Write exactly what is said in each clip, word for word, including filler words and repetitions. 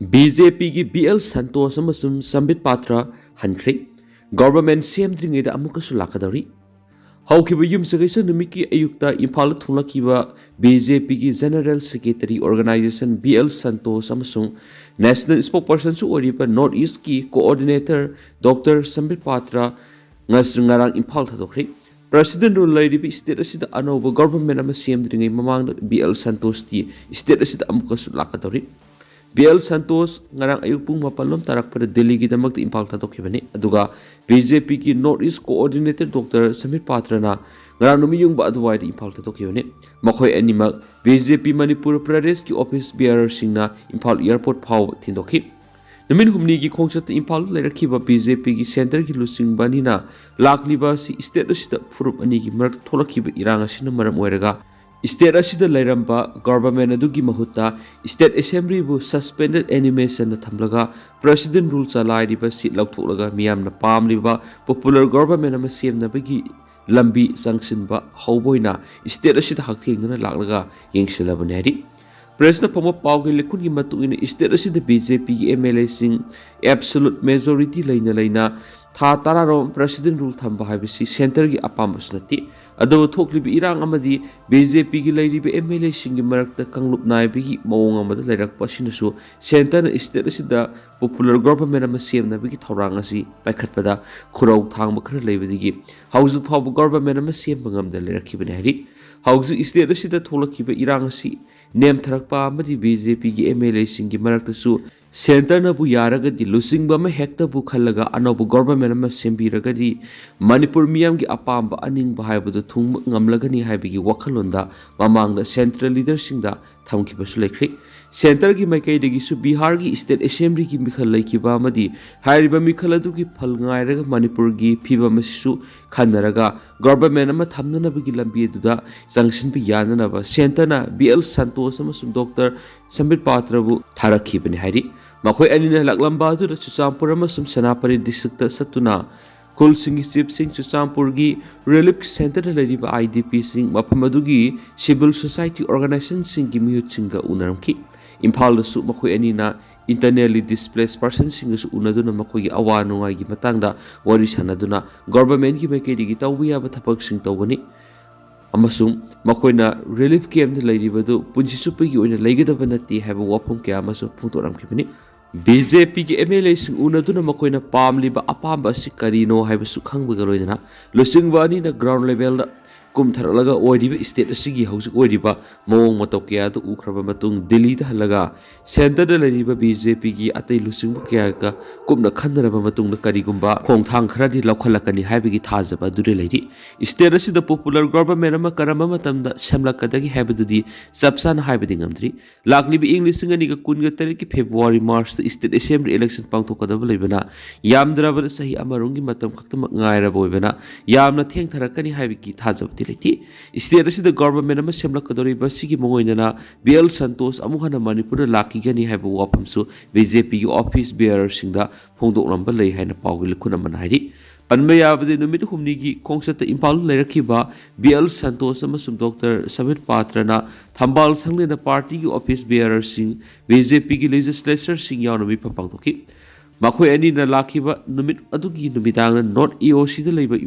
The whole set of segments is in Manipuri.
ꯕꯤ ꯖꯦ ꯄꯤꯒꯤ ꯕꯤ ꯑꯦꯜ ꯁꯟꯇꯣꯁ ꯑꯃꯁꯨꯡ ꯁꯝꯕꯤꯠ ꯄꯥꯇ꯭ꯔ ꯍꯟꯈ꯭ꯔꯦ꯫ ꯒꯣꯚꯔꯟꯃꯦꯟꯠ ꯁꯦꯝꯗ꯭ꯔꯤꯉꯩꯗ ꯑꯃꯨꯛꯀꯁꯨ ꯂꯥꯛꯀꯗꯧꯔꯤ꯫ ꯍꯧꯈꯤꯕ ꯌꯨꯝꯁꯀꯩꯁ ꯅꯨꯃꯤꯠꯀꯤ ꯑꯌꯨꯛꯇ ꯏꯝꯐꯥꯜꯗ ꯊꯨꯡꯂꯛꯈꯤꯕ ꯕꯤ ꯖꯦ ꯄꯤꯒꯤ general secretary organisation B L Santosh ꯑꯃꯁꯨꯡ ꯅꯦꯁꯅꯦꯜ ꯁ꯭ꯄꯣꯛꯄꯔꯁꯟꯁꯨ ꯑꯣꯏꯔꯤꯕ ꯅꯣꯔꯠ ꯏꯁ꯭ꯠꯀꯤ ꯀꯣꯑꯣꯔꯗꯤꯅꯦꯇꯔ ꯗꯣꯛꯇꯔ ꯁꯝꯕꯤꯠ ꯄꯥꯇ꯭ꯔ ꯉꯁꯤ ꯉꯔꯥꯡ ꯏꯝꯐꯥꯜ ꯊꯥꯗꯣꯛꯈ꯭ꯔꯦ꯫ ꯄ꯭ꯔꯦꯁꯤꯗꯦꯟꯠ ꯔꯨꯜ ꯂꯩꯔꯤꯕ ꯁ꯭ꯇꯦꯠ ꯑꯁꯤꯗ ꯑꯅꯧꯕ ꯒꯣꯚꯔꯟꯃꯦꯟꯠ ꯑꯃ ꯁꯦꯝꯗ꯭ꯔꯤꯉꯩ ꯃꯃꯥꯡꯗ ꯕꯤ ꯑꯦꯜ ꯁꯟꯇꯣꯁꯇꯤ ꯁ꯭ꯇꯦꯠ ꯑꯁꯤꯗ ꯑꯃꯨꯛꯀꯁꯨ ꯂꯥꯛꯀꯗꯧꯔꯤ꯫ ꯕꯤ ꯑꯦꯜ ꯁꯟꯇꯣꯁ ꯉꯔꯥꯡ ꯑꯌꯨꯛ ꯄꯨꯡ ꯃꯥꯄꯜ ꯂꯣꯝ ꯇꯥꯔꯛꯄꯗ ꯗꯦꯜꯂꯤꯒꯤꯗꯃꯛꯇ ꯏꯝꯐꯥꯜ ꯊꯥꯗꯣꯛꯈꯤꯕꯅꯤ꯫ ꯑꯗꯨꯒ ꯕꯤ ꯖꯦ ꯄꯤꯒꯤ north east coordinator doctor Samir ꯄꯥꯇ꯭ꯔꯅ ꯉꯔꯥꯡ ꯅꯨꯃꯤꯠ ꯌꯨꯡꯕ ꯑꯗꯨꯋꯥꯏꯗ ꯏꯝꯐꯥꯜ ꯊꯥꯗꯣꯛꯈꯤꯕꯅꯤ꯫ ꯃꯈꯣꯏ ꯑꯅꯤꯃꯛ ꯕꯤ ꯖꯦ ꯄꯤ ꯃꯅꯤꯄꯨꯔ ꯄ꯭ꯔꯗꯦꯁꯀꯤ ꯑꯣꯐꯤꯁ ꯕꯤꯌꯥꯔꯔꯁꯤꯡꯅ ꯏꯝꯐꯥꯜ ꯑꯦꯌꯔꯄꯣꯔꯠ ꯐꯥꯎꯕ ꯊꯤꯟꯗꯣꯛꯈꯤ꯫ ꯅꯨꯃꯤꯠ ꯍꯨꯝꯅꯤꯒꯤ ꯈꯣꯡꯆꯠꯇ ꯏꯝꯐꯥꯜꯗ ꯂꯩꯔꯛꯈꯤꯕ ꯕꯤ ꯖꯦ ꯄꯤꯒꯤ ꯁꯦꯟꯇꯔꯒꯤ ꯂꯨꯆꯤꯡꯕ ꯑꯅꯤꯅ ꯂꯥꯛꯂꯤꯕ ꯑꯁꯤ ꯁ꯭ꯇꯦꯠ ꯑꯁꯤꯗ ꯐꯨꯔꯨꯞ ꯑꯅꯤꯒꯤ ꯃꯔꯛꯇ ꯊꯣꯛꯂꯛꯈꯤꯕ ꯏꯔꯥꯡ ꯑꯁꯤꯅ ꯃꯔꯝ ꯑꯣꯏꯔꯒ ꯁ꯭ꯇꯦꯠ ꯑꯁꯤꯗ ꯂꯩꯔꯝꯕ ꯒꯣꯚꯔꯟꯃꯦꯟꯠ ꯑꯗꯨꯒꯤ ꯃꯍꯨꯠꯇ ꯁ꯭ꯇꯦꯠ ꯑꯦꯁꯦꯝꯕ꯭ꯂꯤꯕꯨ ꯁꯁꯄꯦꯟꯗꯦꯗ ꯑꯦꯅꯤꯃꯦꯁꯟꯗ ꯊꯝꯂꯒ ꯄ꯭ꯔꯦꯁꯤꯗꯦꯟꯠ ꯔꯨꯜ ꯆꯂꯥꯏꯔꯤꯕ ꯑꯁꯤ ꯂꯧꯊꯣꯛꯂꯒ ꯃꯤꯌꯥꯝꯅ ꯄꯥꯝꯂꯤꯕ ꯄꯣꯄꯨꯂꯔ ꯒꯣꯚꯔꯟꯃꯦꯟꯠ ꯑꯃ ꯁꯦꯝꯅꯕꯒꯤ ꯂꯝꯕꯤ ꯆꯪꯁꯤꯟꯕ ꯍꯧꯕ ꯑꯣꯏꯅ ꯁ꯭ꯇꯦꯠ ꯑꯁꯤꯗ ꯍꯛꯊꯦꯡꯅꯅ ꯂꯥꯛꯂꯒ ꯌꯦꯡꯁꯤꯜꯂꯕꯅꯤ ꯍꯥꯏꯔꯤ꯫ ꯄ꯭ꯔꯦꯁꯅ ꯐꯪꯕ ꯄꯥꯎꯒꯤ ꯂꯤꯈꯨꯟꯒꯤ ꯃꯇꯨꯡ ꯏꯟꯅ ꯁ꯭ꯇꯦꯠ ꯑꯁꯤꯗ ꯕꯤ ꯖꯦ ꯄꯤꯒꯤ ꯑꯦꯝ ꯑꯦꯜ ꯑꯦꯁꯤꯡ ꯑꯦꯕꯁꯣꯂꯨꯠ ꯃꯦꯖꯣꯔꯤꯇꯤ ꯂꯩꯅ ꯂꯩꯅ ꯊꯥ ꯇꯔꯥꯔꯣꯝ ꯄ꯭ꯔꯦꯁꯤꯗꯦꯟꯠ ꯔꯨꯜ ꯊꯝꯕ ꯍꯥꯏꯕꯁꯤ ꯁꯦꯟꯇꯔꯒꯤ ꯑꯄꯥꯝꯕꯁꯨ ꯅꯠꯇꯦ꯫ ꯑꯗꯨꯕꯨ ꯊꯣꯛꯂꯤꯕ ꯏꯔꯥꯡ ꯑꯃꯗꯤ ꯕꯤ ꯖꯦ ꯄꯤꯒꯤ ꯂꯩꯔꯤꯕ ꯑꯦꯝ ꯑꯦꯜ ꯑꯦꯁꯤꯡꯒꯤ ꯃꯔꯛꯇ ꯀꯥꯡꯂꯨꯞ ꯅꯥꯏꯕꯒꯤ ꯃꯑꯣꯡ ꯑꯃꯗ ꯂꯩꯔꯛꯄ ꯑꯁꯤꯅꯁꯨ ꯁꯦꯟꯇꯔꯅ ꯁ꯭ꯇꯦꯠ ꯑꯁꯤꯗ ꯄꯣꯄꯨꯂꯔ ꯒꯣꯚꯔꯟꯃꯦꯟꯠ ꯑꯃ ꯁꯦꯝꯅꯕꯒꯤ ꯊꯧꯔꯥꯡ ꯑꯁꯤ ꯄꯥꯏꯈꯠꯄꯗ ꯈꯨꯔꯧ ꯊꯥꯡꯕ ꯈꯔ ꯂꯩꯕꯗꯒꯤ ꯍꯧꯖꯤꯛ ꯐꯥꯎꯕ ꯒꯣꯚꯔꯟꯃꯦꯟꯠ ꯑꯃ ꯁꯦꯝꯕ ꯉꯝꯗꯅ ꯂꯩꯔꯛꯈꯤꯕꯅꯤ ꯍꯥꯏꯔꯤ꯫ ꯍꯧꯖꯤꯛ ꯁ꯭ꯇꯦꯠ ꯑꯁꯤꯗ ꯊꯣꯛꯂꯛꯈꯤꯕ ꯏꯔꯥꯡ ꯑꯁꯤ ꯅꯦꯝꯊꯔꯛꯄ ꯑꯃꯗꯤ ꯕꯤ ꯖꯦ ꯄꯤꯒꯤ ꯑꯦꯝ ꯑꯦꯜ ꯑꯦꯁꯤꯡꯒꯤ ꯃꯔꯛꯇꯁꯨ ꯁꯦꯟꯇꯔꯅꯕꯨ ꯌꯥꯔꯒꯗꯤ, ꯂꯨꯆꯤꯡꯕ ꯑꯃ ꯍꯦꯛꯇꯕꯨ ꯈꯜꯂꯒ ꯑꯅꯧꯕ ꯒꯣꯚꯔꯟꯃꯦꯟꯠ ꯑꯃ ꯁꯦꯝꯕꯤꯔꯒꯗꯤ ꯃꯅꯤꯄꯨꯔ ꯃꯤꯌꯥꯝꯒꯤ ꯑꯄꯥꯝꯕ ꯑꯅꯤꯡꯕ ꯍꯥꯏꯕꯗꯨ ꯊꯨꯡꯕ ꯉꯝꯂꯒꯅꯤ ꯍꯥꯏꯕꯒꯤ ꯋꯥꯈꯜꯂꯣꯟꯗ ꯃꯃꯥꯡꯗ ꯁꯦꯟꯇ꯭ꯔꯦꯜ ꯂꯤꯗꯔꯁꯤꯡꯗ ꯊꯝꯈꯤꯕꯁꯨ ꯂꯩꯈ꯭ꯔꯦ꯫ ꯁꯦꯟꯇꯔꯒꯤ ꯃꯥꯏꯀꯩꯗꯒꯤꯁꯨ ꯕꯤꯍꯥꯔꯒꯤ ꯁ꯭ꯇꯦꯠ ꯑꯦꯁꯦꯝꯕ꯭ꯂꯤꯒꯤ ꯃꯤꯈꯜ ꯂꯩꯈꯤꯕ ꯑꯃꯗꯤ ꯍꯥꯏꯔꯤꯕ ꯃꯤꯈꯜ ꯑꯗꯨꯒꯤ ꯐꯜ ꯉꯥꯏꯔꯒ ꯃꯅꯤꯄꯨꯔꯒꯤ ꯐꯤꯕꯝ ꯑꯁꯤꯁꯨ ꯈꯟꯅꯔꯒ ꯒꯣꯚꯔꯟꯃꯦꯟꯠ ꯑꯃ ꯊꯝꯅꯅꯕꯒꯤ ꯂꯝꯕꯤ ꯑꯗꯨꯗ ꯆꯪꯁꯤꯟꯕ ꯌꯥꯅꯅꯕ ꯁꯦꯟꯇꯔꯅ ꯕꯤ ꯑꯦꯜ ꯁꯟꯇꯣꯁ ꯑꯃꯁꯨꯡ ꯗꯣꯛꯇꯔ ꯁꯝꯕꯤꯠ ꯄꯥꯇ꯭ꯔꯕꯨ ꯊꯥꯔꯛꯈꯤꯕꯅꯤ ꯍꯥꯏꯔꯤ꯫ ꯃꯈꯣꯏ ꯑꯅꯤꯅ ꯂꯥꯛꯂꯝꯕ ꯑꯗꯨꯗ ꯆꯨꯔꯆꯥꯟꯄꯨꯔ ꯑꯃꯁꯨꯡ ꯁꯦꯅꯥꯄꯇꯤ ꯗꯤꯁꯇ꯭ꯔꯤꯛꯇ ꯆꯠꯇꯨꯅ ꯈꯨꯜꯁꯤꯡꯒꯤ ꯆꯤꯐꯁꯤꯡ, ꯆꯨꯔꯆꯥꯟꯄꯨꯔꯒꯤ ꯔꯤꯂꯤꯐ ꯁꯦꯟꯇꯔꯗ ꯂꯩꯔꯤꯕ ꯑꯥꯏ ꯗꯤ ꯄꯤꯁꯤꯡ, ꯃꯐꯝ ꯑꯗꯨꯒꯤ ꯁꯤꯚꯤꯜ ꯁꯣꯁꯥꯏꯇꯤ ꯑꯣꯔꯒꯅꯥꯏꯖꯦꯁꯟꯁꯤꯡꯒꯤ ꯃꯤꯍꯨꯠꯁꯤꯡꯒ ꯎꯅꯔꯝꯈꯤ꯫ ꯏꯝꯐꯥꯜꯗꯁꯨ ꯃꯈꯣꯏ ꯑꯅꯤꯅ internally displaced personꯁꯤꯡꯒꯁꯨ ꯎꯅꯗꯨꯅ ꯃꯈꯣꯏꯒꯤ ꯑꯋꯥ ꯅꯨꯡꯉꯥꯏꯒꯤ ꯃꯇꯥꯡꯗ ꯋꯥꯔꯤ ꯁꯥꯟꯅꯗꯨꯅ governmentꯀꯤ ꯃꯥꯏꯀꯩꯗꯒꯤ ꯇꯧꯕ ꯌꯥꯕ ꯊꯕꯛꯁꯤꯡ ꯇꯧꯒꯅꯤ ꯑꯃꯁꯨꯡ ꯃꯈꯣꯏꯅ relief campꯇ ꯂꯩꯔꯤꯕꯗꯨ ꯄꯨꯟꯁꯤ ꯆꯨꯞꯄꯒꯤ ꯑꯣꯏꯅ ꯂꯩꯒꯗꯕ ꯅꯠꯇꯦ ꯍꯥꯏꯕ ꯋꯥꯐꯝ ꯀꯌꯥ ꯑꯃꯁꯨ ꯐꯣꯡꯗꯣꯛꯂꯝꯈꯤꯕꯅꯤ꯫ BJPꯒꯤ MLAꯁꯤꯡ ꯎꯅꯗꯨꯅ ꯃꯈꯣꯏꯅ ꯄꯥꯝꯂꯤꯕ ꯑꯄꯥꯝꯕ ꯑꯁꯤ ꯀꯔꯤꯅꯣ ꯍꯥꯏꯕꯁꯨ ꯈꯪꯕꯒ ꯂꯣꯏꯅꯅ ꯂꯨꯆꯤꯡꯕ ꯑꯅꯤꯅ ground levelꯗ ꯀꯨꯝꯊꯔꯛꯂꯒ ꯑꯣꯏꯔꯤꯕ state ꯑꯁꯤꯒꯤ ꯍꯧꯖꯤꯛ ꯑꯣꯏꯔꯤꯕ ꯃꯑꯣꯡ ꯃꯇꯧ ꯀꯌꯥꯗꯨ ꯎꯈ꯭ꯔꯕ ꯃꯇꯨꯡ ꯗꯤꯜꯂꯤꯗ ꯍꯜꯂꯒ centreꯗ ꯂꯩꯔꯤꯕ BJPꯒꯤ ꯑꯇꯩ ꯂꯨꯆꯤꯡꯕ ꯀꯌꯥꯒ ꯀꯨꯞꯅ ꯈꯟꯅꯔꯕ ꯃꯇꯨꯡꯗ ꯀꯔꯤꯒꯨꯝꯕ ꯈꯣꯡꯊꯥꯡ ꯈꯔꯗꯤ ꯂꯧꯈꯠꯂꯛꯀꯅꯤ ꯍꯥꯏꯕꯒꯤ ꯊꯥꯖꯕ ꯑꯗꯨꯗ ꯂꯩꯔꯤ꯫ State ꯑꯁꯤꯗ popular government ꯑꯃ ꯀꯔꯝꯕ ꯃꯇꯝꯗ ꯁꯦꯝꯂꯛꯀꯗꯒꯦ ꯍꯥꯏꯕꯗꯨꯗꯤ ꯆꯞ ꯆꯥꯅ ꯍꯥꯏꯕꯗꯤ ꯉꯝꯗ꯭ꯔꯤ꯫ ꯂꯥꯛꯂꯤꯕ ꯏꯪ ꯂꯤꯁꯤꯡ ꯑꯅꯤꯒ ꯀꯨꯟꯒ ꯇꯔꯦꯠꯀꯤ February Marchꯇ state assembly election ꯄꯥꯡꯊꯣꯛꯀꯗꯕ ꯂꯩꯕꯅ ꯌꯥꯝꯗ꯭ꯔꯕꯗ ꯆꯍꯤ ꯑꯃꯔꯣꯝꯒꯤ ꯃꯇꯝ ꯈꯛꯇꯃꯛ ꯉꯥꯏꯔꯕ ꯑꯣꯏꯕꯅ ꯌꯥꯝꯅ ꯊꯦꯡꯊꯔꯛꯀꯅꯤ ꯍꯥꯏꯕꯒꯤ ꯊꯥꯖꯕꯗꯤ ꯂꯩꯇꯦ꯫ State ꯑꯁꯤꯗ government ꯑꯃ ꯁꯦꯝꯂꯛꯀꯗꯧꯔꯤꯕ ꯑꯁꯤꯒꯤ ꯃꯑꯣꯡ ꯑꯣꯏꯅꯅ B L ꯁꯟꯇꯣꯁ ꯑꯃꯨꯛ ꯍꯟꯅ ꯃꯅꯤꯄꯨꯔꯗ ꯂꯥꯛꯈꯤꯒꯅꯤ ꯍꯥꯏꯕ ꯋꯥꯐꯝꯁꯨ BJPꯒꯤ office bearerꯁꯤꯡꯗ ꯐꯣꯡꯗꯣꯛꯂꯝꯕ ꯂꯩ ꯍꯥꯏꯅ ꯄꯥꯎꯒꯤ ꯂꯤꯈꯨꯟ ꯑꯃꯅ ꯍꯥꯏꯔꯤ꯫ ꯄꯟꯕ ꯌꯥꯕꯗꯤ ꯅꯨꯃꯤꯠ ꯍꯨꯝꯅꯤꯒꯤ ꯈꯣꯡꯆꯠꯇ ꯏꯝꯐꯥꯜꯗ ꯂꯩꯔꯛꯈꯤꯕ B L ꯁꯟꯇꯣꯁ ꯑꯃꯁꯨꯡ Doctor ꯁꯃꯤꯔ ꯄꯥꯇ꯭ꯔꯅ ꯊꯝꯕꯥꯜ ꯁꯪꯂꯦꯟꯗ partyꯒꯤ office bearerꯁꯤꯡ, BJPꯒꯤ legislatorꯁꯤꯡ ꯌꯥꯎꯅ ꯃꯤꯐꯝ ꯄꯥꯡꯊꯣꯛꯈꯤ꯫ ꯃꯈꯣꯏ ꯑꯅꯤꯅ ꯂꯥꯛꯈꯤꯕ ꯅꯨꯃꯤꯠ ꯑꯗꯨꯒꯤ ꯅꯨꯃꯤꯗꯥꯡꯗ North EOCꯗ ꯂꯩꯕ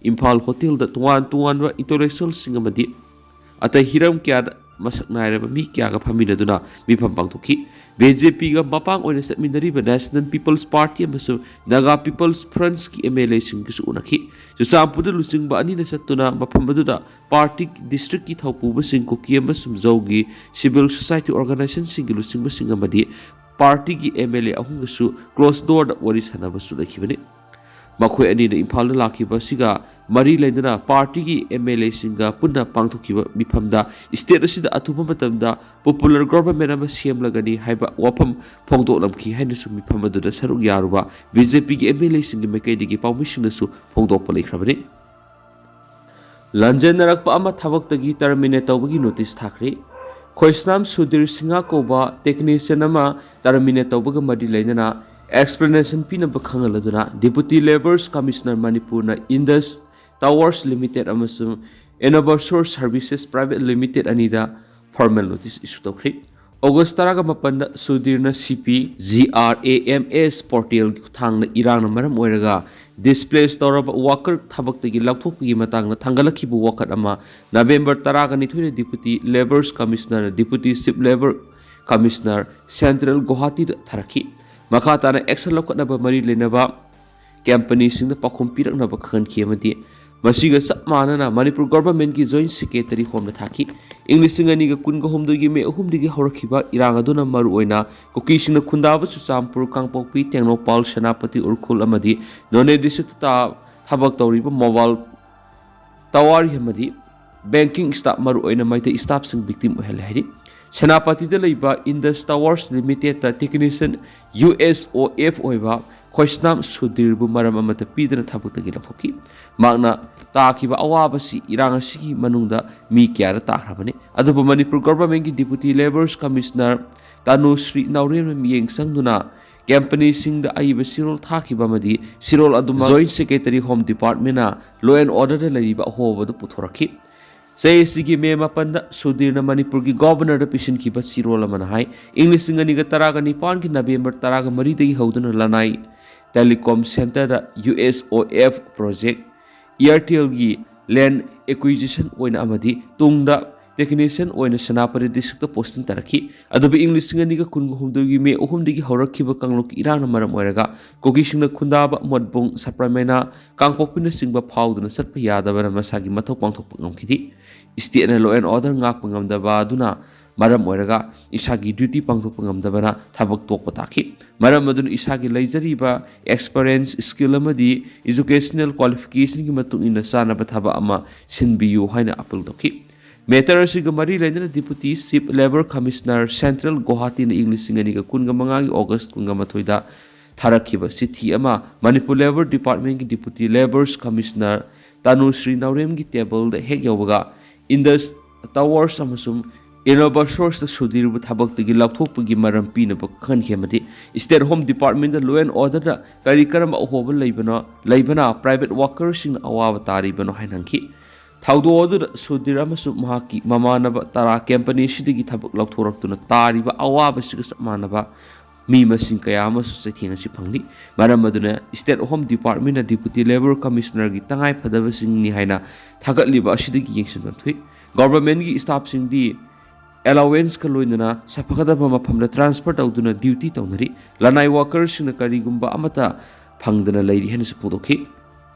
ꯏꯝꯐꯥꯜ hotelꯗ ꯇꯣꯉꯥꯟ ꯇꯣꯉꯥꯟꯕ intellectualꯁꯤꯡ ꯑꯃꯗꯤ ꯑꯇꯩ ꯍꯤꯔꯝ ꯀꯌꯥꯗ ꯃꯁꯛ ꯅꯥꯏꯔꯕ ꯃꯤ ꯀꯌꯥꯒ ꯐꯝꯃꯤꯟꯅꯗꯨꯅ ꯃꯤꯐꯝ ꯄꯥꯡꯊꯣꯛꯈꯤ꯫ BJPꯒ ꯃꯄꯥꯡ ꯑꯣꯏꯅ ꯆꯠꯃꯤꯟꯅꯔꯤꯕ National People's Party ꯑꯃꯁꯨꯡ Naga People's Frontꯀꯤ MLAꯁꯤꯡꯒꯁꯨ ꯎꯅꯈꯤ꯫ ꯆꯨꯔꯆꯥꯟꯄꯨꯔꯗ ꯂꯨꯆꯤꯡꯕ ꯑꯅꯤꯅ ꯆꯠꯇꯨꯅ ꯃꯐꯝ ꯑꯗꯨꯗ party districtꯀꯤ ꯊꯧꯄꯨꯕꯁꯤꯡ, ꯀꯨꯀꯤ ꯑꯃꯁꯨꯡ ꯖꯧꯒꯤ civil society organizationꯁꯤꯡꯒꯤ ꯂꯨꯆꯤꯡꯕꯁꯤꯡ ꯑꯃꯗꯤ partyꯒꯤ MLA ꯑꯍꯨꯝꯒꯁꯨ closed doorꯗ ꯋꯥꯔꯤ ꯁꯥꯟꯅꯕꯁꯨ ꯂꯩꯈꯤꯕꯅꯤ꯫ ꯃꯈꯣꯏ ꯑꯅꯤꯅ ꯏꯝꯐꯥꯜꯗ ꯂꯥꯛꯈꯤꯕ ꯑꯁꯤꯒ ꯃꯔꯤ ꯂꯩꯅꯅ partyꯒꯤ MLAꯁꯤꯡꯒ ꯄꯨꯟꯅ ꯄꯥꯡꯊꯣꯛꯈꯤꯕ ꯃꯤꯐꯝꯗ state ꯑꯁꯤꯗ ꯑꯊꯨꯕ ꯃꯇꯝꯗ popular government ꯑꯃ ꯁꯦꯝꯂꯒꯅꯤ ꯍꯥꯏꯕ ꯋꯥꯐꯝ ꯐꯣꯡꯗꯣꯛꯂꯝꯈꯤ ꯍꯥꯏꯅꯁꯨ ꯃꯤꯐꯝ ꯑꯗꯨꯗ ꯁꯔꯨꯛ ꯌꯥꯔꯨꯕ BJPꯒꯤ MLAꯁꯤꯡꯒꯤ ꯃꯥꯏꯀꯩꯗꯒꯤ ꯄꯥꯎꯃꯤꯁꯤꯡꯅꯁꯨ ꯐꯣꯡꯗꯣꯛꯄ ꯂꯩꯈ꯭ꯔꯕꯅꯤ꯫ ꯂꯥꯟꯖꯦꯟꯅꯔꯛꯄ ꯑꯃ ꯊꯕꯛꯇꯒꯤ terminate ꯇꯧꯕꯒꯤ notice ꯊꯥꯈ꯭ꯔꯤ꯫ ꯈꯣꯏꯁꯅꯥꯝ ꯁꯨꯙꯤꯔ ꯁꯤꯡꯍ ꯀꯧꯕ technician ꯑꯃ terminate ꯇꯧꯕꯒ ꯃꯔꯤ ꯂꯩꯅꯅ explanation ꯄꯤꯅꯕ ꯈꯪꯍꯜꯂꯗꯨꯅ Deputy Labours Commissioner ꯃꯅꯤꯄꯨꯔꯅ Indus Towers Limited ꯑꯃꯁꯨꯡ Innovasource Services Private Limited ꯑꯅꯤꯗ formal notice issue ꯇꯧꯈ꯭ꯔꯤ꯫ ꯑꯣꯒꯁ ꯇꯔꯥꯒ ꯃꯥꯄꯟꯗ ꯁꯨꯙꯤꯔꯅ C P G R A M S ꯄꯣꯔꯇꯦꯜꯒꯤ ꯈꯨꯠꯊꯥꯡꯗ ꯏꯔꯥꯡꯅ ꯃꯔꯝ ꯑꯣꯏꯔꯒ ꯗꯤꯁꯄ꯭ꯂꯦꯁ ꯇꯧꯔꯕ ꯋꯥꯀꯔ ꯊꯕꯛꯇꯒꯤ ꯂꯧꯊꯣꯛꯄꯒꯤ ꯃꯇꯥꯡꯗ ꯊꯥꯡꯒꯠꯂꯛꯈꯤꯕ ꯋꯥꯀꯠ ꯑꯃ ꯅꯕꯦꯝꯕꯔ ꯇꯔꯥꯒ ꯅꯤꯊꯣꯏꯗ deputy labours commissioner, deputy chief labour commissioner, central ꯒꯨꯋꯥꯍꯥꯇꯤꯗ ꯊꯥꯔꯛꯈꯤ꯫ ꯃꯈꯥ ꯇꯥꯅ ꯑꯦꯛꯁꯟ ꯂꯧꯈꯠꯅꯕ ꯃꯔꯤ ꯂꯩꯅꯕ ꯀꯝꯄꯅꯤꯁꯤꯡꯗ ꯄꯥꯎꯈꯨꯝ ꯄꯤꯔꯛꯅꯕ ꯈꯪꯍꯟꯈꯤ ꯑꯃꯗꯤ ꯃꯁꯤꯒ ꯆꯞ ꯃꯥꯟꯅꯅ ꯃꯅꯤꯄꯨꯔ ꯒꯣꯚꯔꯟꯃꯦꯟꯠꯀꯤ ꯖꯣꯏꯟꯠ ꯁꯦꯀ꯭ꯔꯦꯇꯔꯤ ꯍꯣꯝꯗ ꯊꯥꯈꯤ꯫ ꯏꯪ ꯂꯤꯁꯤꯡ ꯑꯅꯤꯒ ꯀꯨꯟꯒ ꯍꯨꯝꯗꯣꯏꯒꯤ ꯃꯦ ꯑꯍꯨꯝꯗꯒꯤ ꯍꯧꯔꯛꯈꯤꯕ ꯏꯔꯥꯡ ꯑꯗꯨꯅ ꯃꯔꯨꯑꯣꯏꯅ ꯀꯨꯀꯤꯁꯤꯡꯅ ꯈꯨꯟꯗꯥꯕ ꯆꯨꯔꯆꯥꯟꯄꯨꯔ, ꯀꯥꯡꯄꯣꯛꯄꯤ, ꯇꯦꯡꯅꯧꯄꯥꯜ, ꯁꯦꯅꯥꯄꯇꯤ, ꯎꯈ꯭ꯔꯨꯜ ꯑꯃꯗꯤ ꯅꯣꯅꯦ ꯗꯤꯁꯇ꯭ꯔꯤꯛꯇ ꯊꯕꯛ ꯇꯧꯔꯤꯕ ꯃꯣꯕꯥꯏꯜ ꯇꯋꯥꯔ ꯑꯃꯗꯤ ꯕꯦꯡꯀꯤꯡ ꯁ꯭ꯇꯥꯐ, ꯃꯔꯨꯑꯣꯏꯅ ꯃꯩꯇꯩ ꯁ꯭ꯇꯥꯐꯁꯤꯡ ꯚꯤꯛꯇꯤꯝ ꯑꯣꯏꯍꯜꯂꯦ ꯍꯥꯏꯔꯤ꯫ ꯁꯦꯅꯥꯄꯇꯤꯗ ꯂꯩꯕ ꯏꯟꯗꯁ ꯇꯋꯥꯔꯁ ꯂꯤꯃꯤꯇꯦꯗꯇ ꯇꯦꯛꯅꯤꯁꯤꯌꯟ ꯌꯨ ꯑꯦꯁ ꯑꯣ ꯑꯦꯐ ꯑꯣꯏꯕ ꯈꯣꯏꯁꯅꯥꯝ ꯁꯨꯙꯤꯔꯕꯨ ꯃꯔꯝ ꯑꯃꯠꯇ ꯄꯤꯗꯅ ꯊꯕꯛꯇꯒꯤ ꯂꯧꯊꯣꯛꯈꯤ꯫ ꯃꯍꯥꯛꯅ ꯇꯥꯈꯤꯕ ꯑꯋꯥꯕꯁꯤ ꯏꯔꯥꯡ ꯑꯁꯤꯒꯤ ꯃꯅꯨꯡꯗ ꯃꯤ ꯀꯌꯥꯗ ꯇꯥꯈ꯭ꯔꯕꯅꯤ꯫ ꯑꯗꯨꯕꯨ ꯃꯅꯤꯄꯨꯔ ꯒꯣꯚꯔꯟꯃꯦꯟꯠꯀꯤ ꯗꯤꯄꯨꯇꯤ ꯂꯦꯕꯔꯁ ꯀꯃꯤꯁꯅꯔ ꯇꯅꯨꯁ꯭ꯔꯤ ꯅꯥꯎꯔꯦꯝꯅ ꯃꯤꯠꯌꯦꯡ ꯆꯪꯗꯨꯅ ꯀꯝꯄꯅꯤꯁꯤꯡꯗ ꯑꯏꯕ ꯆꯦꯔꯣꯜ ꯊꯥꯈꯤꯕ ꯑꯃꯗꯤ ꯆꯦꯔꯣꯜ ꯑꯗꯨꯃꯛ ꯖꯣꯏꯟꯠ ꯁꯦꯀ꯭ꯔꯦꯇꯔꯤ ꯍꯣꯝ ꯗꯤꯄꯥꯔꯠꯃꯦꯟꯠꯅ ꯂꯣ ꯑꯦꯟ ꯑꯣꯔꯗꯔꯗ ꯂꯩꯔꯤꯕ ꯑꯍꯣꯕꯗꯨ ꯄꯨꯊꯣꯔꯛꯈꯤ꯫ ꯆꯍꯤ ꯑꯁꯤꯒꯤ ꯃꯦ ꯃꯥꯄꯟꯗ ꯁꯨꯙꯤꯔꯅ ꯃꯅꯤꯄꯨꯔꯒꯤ ꯒꯣꯚꯔꯅꯔꯗ ꯄꯤꯁꯤꯟꯈꯤꯕ ꯆꯦꯔꯣꯜ ꯑꯃꯅ ꯍꯥꯏ, ꯏꯪ ꯂꯤꯁꯤꯡ ꯑꯅꯤꯒ ꯇꯔꯥꯒ ꯅꯤꯄꯥꯟꯒꯤ ꯅꯕꯦꯝꯕꯔ ꯇꯔꯥꯒ ꯃꯔꯤꯗꯒꯤ ꯍꯧꯗꯨꯅ ꯂꯅꯥꯏ ꯇꯦꯂꯤꯀꯣꯝ ꯁꯦꯟꯇꯔꯗ ꯌꯨ ꯑꯦꯁ ꯑꯣ ꯑꯦꯐ ꯄ꯭ꯔꯣꯖꯦꯛ, ꯏꯌꯥꯔꯇꯦꯜꯒꯤ ꯂꯦꯟ ꯑꯦꯀ꯭ꯋꯤꯖꯤꯁꯟ ꯑꯣꯏꯅ ꯑꯃꯗꯤ ꯇꯨꯡꯗ ꯇꯦꯛꯅꯤꯁꯤꯌꯟ ꯑꯣꯏꯅ ꯁꯦꯅꯥꯄꯇꯤ ꯗꯤꯁꯇ꯭ꯔꯤꯛꯇ ꯄꯣꯁꯇꯤꯡ ꯇꯥꯔꯛꯈꯤ꯫ ꯑꯗꯨꯕꯨ ꯏꯪ ꯂꯤꯁꯤꯡ ꯑꯅꯤꯒ ꯀꯨꯟꯍꯨꯝꯗꯣꯏꯒꯤ ꯃꯦ ꯑꯍꯨꯝꯗꯒꯤ ꯍꯧꯔꯛꯈꯤꯕ ꯀꯥꯡꯂꯨꯞꯀꯤ ꯏꯔꯥꯡꯅ ꯃꯔꯝ ꯑꯣꯏꯔꯒ ꯀꯨꯀꯤꯁꯤꯡꯅ ꯈꯨꯟꯗꯥꯕ ꯃꯣꯠꯕꯨꯡ, ꯁꯄ꯭ꯔꯥꯃꯦꯅꯥ, ꯀꯥꯡꯄꯣꯛꯄꯤꯅꯆꯤꯡꯕ ꯐꯥꯎꯗꯨꯅ ꯆꯠꯄ ꯌꯥꯗꯕꯅ ꯃꯁꯥꯒꯤ ꯃꯊꯧ ꯄꯥꯡꯊꯣꯛꯄ ꯉꯝꯈꯤꯗꯦ꯫ ꯁ꯭ꯇꯦꯠꯅ ꯂꯣ ꯑꯦꯟ ꯑꯣꯔꯗꯔ ꯉꯥꯛꯄ ꯉꯝꯗꯕ ꯑꯗꯨꯅ ꯃꯔꯝ ꯑꯣꯏꯔꯒ ꯏꯁꯥꯒꯤ ꯗ꯭ꯌꯨꯇꯤ ꯄꯥꯡꯊꯣꯛꯄ ꯉꯝꯗꯕꯅ ꯊꯕꯛ ꯇꯣꯛꯄ ꯇꯥꯈꯤ꯫ ꯃꯔꯝ ꯑꯗꯨꯅ ꯏꯁꯥꯒꯤ ꯂꯩꯖꯔꯤꯕ ꯑꯦꯛꯁꯄꯔꯤꯌꯦꯟꯁ, ꯁ꯭ꯀꯤꯜ ꯑꯃꯗꯤ ꯏꯖꯨꯀꯦꯁꯅꯦꯜ ꯀ꯭ꯋꯥꯂꯤꯐꯤꯀꯦꯁꯟꯒꯤ ꯃꯇꯨꯡ ꯏꯟꯅ ꯆꯥꯅꯕ ꯊꯕꯛ ꯑꯃ ꯁꯤꯟꯕꯤꯌꯨ ꯍꯥꯏꯅ ꯑꯄꯤꯜ ꯇꯧꯈꯤ꯫ ꯃꯦꯇꯔ ꯑꯁꯤꯒ ꯃꯔꯤ ꯂꯩꯅꯅ deputy chief labour commissioner central ꯒꯨꯋꯥꯍꯥꯇꯤꯅ ꯏꯪ ꯂꯤꯁꯤꯡ ꯑꯅꯤꯒ ꯀꯨꯟꯒ ꯃꯉꯥꯒꯤ ꯑꯣꯒꯁ ꯀꯨꯟꯒ ꯃꯥꯊꯣꯏꯗ ꯊꯥꯔꯛꯈꯤꯕ ꯆꯤꯊꯤ ꯑꯃ Manipur labour ꯗꯤꯄꯥꯔꯠꯃꯦꯟꯠꯀꯤ deputy labours commissioner ꯇꯅꯨꯁ꯭ꯔꯤ ꯅꯥꯎꯔꯦꯝꯒꯤ ꯇꯦꯕꯜꯗ ꯍꯦꯛ ꯌꯧꯕꯒ ꯏꯟꯗꯁ ꯇꯋꯥꯔꯁ ꯑꯃꯁꯨꯡ ꯏꯅꯣꯚꯥꯁꯣꯔꯁꯇ ꯁꯨꯙꯤꯔꯕꯨ ꯊꯕꯛꯇꯒꯤ ꯂꯧꯊꯣꯛꯄꯒꯤ ꯃꯔꯝ ꯄꯤꯅꯕ ꯈꯪꯍꯟꯈꯤ ꯑꯃꯗꯤ ꯁ꯭ꯇꯦꯠ ꯍꯣꯝ ꯗꯤꯄꯥꯔꯠꯃꯦꯟꯠꯇ ꯂꯣ ꯑꯦꯟ ꯑꯣꯔꯗꯔꯗ ꯀꯔꯤ ꯀꯔꯝꯕ ꯑꯍꯣꯕ ꯂꯩꯕꯅꯣ, ꯂꯩꯕꯅ ꯄ꯭ꯔꯥꯏꯚꯦꯠ ꯋꯥꯀꯔꯁꯤꯡꯅ ꯑꯋꯥꯕ ꯇꯥꯔꯤꯕꯅꯣ ꯍꯥꯏꯅ ꯍꯪꯈꯤ꯫ ꯊꯧꯗꯣꯛ ꯑꯗꯨꯗ ꯁꯨꯙꯤꯔ ꯑꯃꯁꯨꯡ ꯃꯍꯥꯛꯀꯤ ꯃꯃꯥꯟꯅꯕ ꯇꯔꯥ ꯀꯝꯄꯅꯤ ꯑꯁꯤꯗꯒꯤ ꯊꯕꯛ ꯂꯧꯊꯣꯔꯛꯇꯨꯅ ꯇꯥꯔꯤꯕ ꯑꯋꯥꯕꯁꯤꯒ ꯆꯞ ꯃꯥꯟꯅꯕ ꯃꯤ ꯃꯁꯤꯡ ꯀꯌꯥ ꯑꯃꯁꯨ ꯆꯩꯊꯦꯡ ꯑꯁꯤ ꯐꯪꯂꯤ꯫ ꯃꯔꯝ ꯑꯗꯨꯅ State Home Department ꯅ Deputy Labour Commissioner ꯒꯤ ꯇꯉꯥꯏ ꯐꯗꯕꯁꯤꯡꯅꯤ ꯍꯥꯏꯅ ꯊꯥꯒꯠꯂꯤꯕ ꯑꯁꯤꯗꯒꯤ ꯌꯦꯡꯁꯤꯟꯐꯝ ꯊꯣꯛꯏ꯫ Government ꯀꯤ staff ꯁꯤꯡꯗꯤ allowance ꯀ ꯂꯣꯏꯅꯅ ꯁꯥꯐꯒꯗꯕ ꯃꯐꯝꯗ transfer ꯇꯧꯗꯨꯅ duty ꯇꯧꯅꯔꯤ꯫ ꯂꯅꯥꯏ worker ꯁꯤꯡꯅ ꯀꯔꯤꯒꯨꯝꯕ ꯑꯃꯠꯇ ꯐꯪꯗꯅ ꯂꯩꯔꯤ ꯍꯥꯏꯅꯁꯨ ꯐꯣꯡꯗꯣꯛꯈꯤ꯫